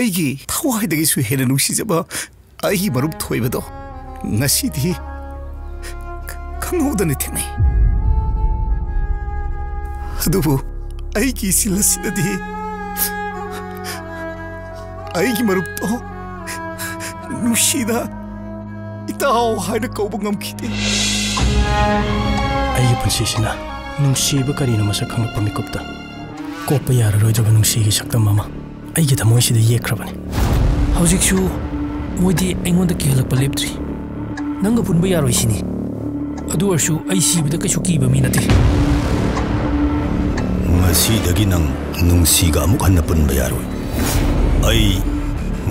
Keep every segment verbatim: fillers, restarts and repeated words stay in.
ꯑꯩꯒꯤ ꯊꯋꯥꯏꯗꯒꯤꯁꯨ ꯍꯦꯟꯅ ꯅꯨꯡꯁꯤꯖꯕ ꯑꯩꯒꯤ ꯃꯔꯨꯞ ꯊꯣꯏꯕꯗꯣ ꯉꯁꯤꯗꯤ ꯈꯪꯍꯧꯗꯅ ꯊꯦꯡꯅꯩ꯫ ꯑꯗꯨꯕꯨ ꯑꯩꯒꯤ ꯏꯆꯤꯜ ꯑꯁꯤꯅꯗꯤ ꯑꯩꯒꯤ ꯃꯔꯨꯞꯇꯣ ꯅꯨꯡꯁꯤꯅ "ꯏꯇꯥꯎ" ꯍꯥꯏꯅ ꯀꯧꯕ ꯉꯝꯈꯤꯗꯦ꯫ ꯑꯩꯒꯤ ꯄꯨꯟꯁꯤꯁꯤꯅ ꯅꯨꯡꯁꯤꯕ ꯀꯔꯤꯅꯣ ꯃꯁꯛ ꯈꯪꯂꯛꯄ ꯃꯤꯀꯨꯞꯇ, ꯀꯣꯛꯄ ꯌꯥꯔꯔꯣꯏꯗꯕ ꯅꯨꯡꯁꯤꯒꯤ ꯁꯛꯇꯝ ꯑꯃ ꯑꯩꯒꯤ ꯊꯃꯣꯏꯁꯤꯗ ꯌꯦꯛꯈ꯭ꯔꯕꯅꯤ꯫ ꯍꯧꯖꯤꯛꯁꯨ ꯃꯣꯏꯗꯤ ꯑꯩꯉꯣꯟꯗ ꯀꯤꯍꯜꯂꯛꯄ ꯂꯦꯞꯇ꯭ꯔꯤ꯫ ꯅꯪꯒ ꯄꯨꯟꯕ ꯌꯥꯔꯣꯏ ꯁꯤꯅꯤ꯫ ꯑꯗꯨ ꯑꯣꯏꯔꯁꯨ ꯑꯩ ꯁꯤꯕꯗ ꯀꯩꯁꯨ ꯀꯤꯕ ꯃꯤ ꯅꯠꯇꯦ꯫ ꯉꯁꯤꯗꯒꯤ ꯅꯪ ꯅꯨꯡꯁꯤꯒ ꯑꯃꯨꯛ ꯍꯟꯅ ꯄꯨꯟꯕ ꯌꯥꯔꯣꯏ꯫ ꯑꯩ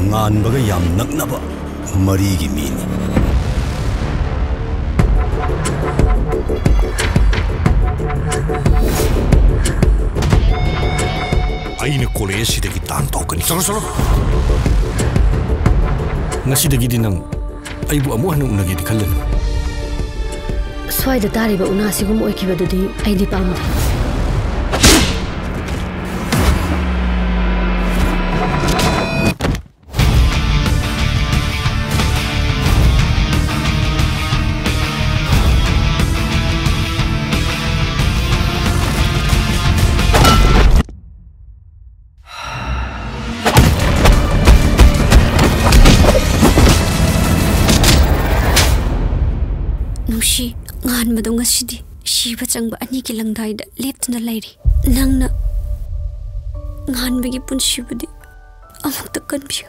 ꯉꯥꯟꯕꯒ ꯌꯥꯝ ꯅꯛꯅꯕ ꯃꯔꯤꯒꯤ ꯃꯤꯅꯤ꯫ ꯑꯩꯅ ꯀꯣꯂꯦꯖꯁꯤꯗꯒꯤ ꯇꯥꯟ ꯇꯧꯀꯅꯤ꯫ ꯆꯠꯂꯣ, ꯆꯠꯂꯣ꯫ ꯉꯁꯤꯗꯒꯤꯗꯤ ꯅꯪ ꯑꯩꯕꯨ ꯑꯃꯨꯛ ꯍꯟꯅ ꯎꯅꯒꯦꯗꯤ ꯈꯜꯂꯅꯨ꯫ ꯁ꯭ꯋꯥꯏꯗ ꯇꯥꯔꯤꯕ ꯎꯅꯥꯁꯤꯒꯨꯝ ꯑꯣꯏꯈꯤꯕꯗꯨꯗꯤ ꯑꯩꯗꯤ ꯄꯥꯝꯗꯦ꯫ ꯅꯨꯡꯁꯤ, ꯉꯥꯟꯕꯗꯣ ꯉꯁꯤꯗꯤ ꯁꯤꯕ ꯆꯪꯕ ꯑꯅꯤꯒꯤ ꯂꯪꯗꯥꯏꯗ ꯂꯦꯞꯇꯨꯅ ꯂꯩꯔꯤ꯫ ꯅꯪꯅ ꯉꯥꯟꯕꯒꯤ ꯄꯨꯟꯁꯤꯕꯨꯗꯤ ꯑꯃꯨꯛꯇ ꯀꯟꯕꯤꯌꯨ꯫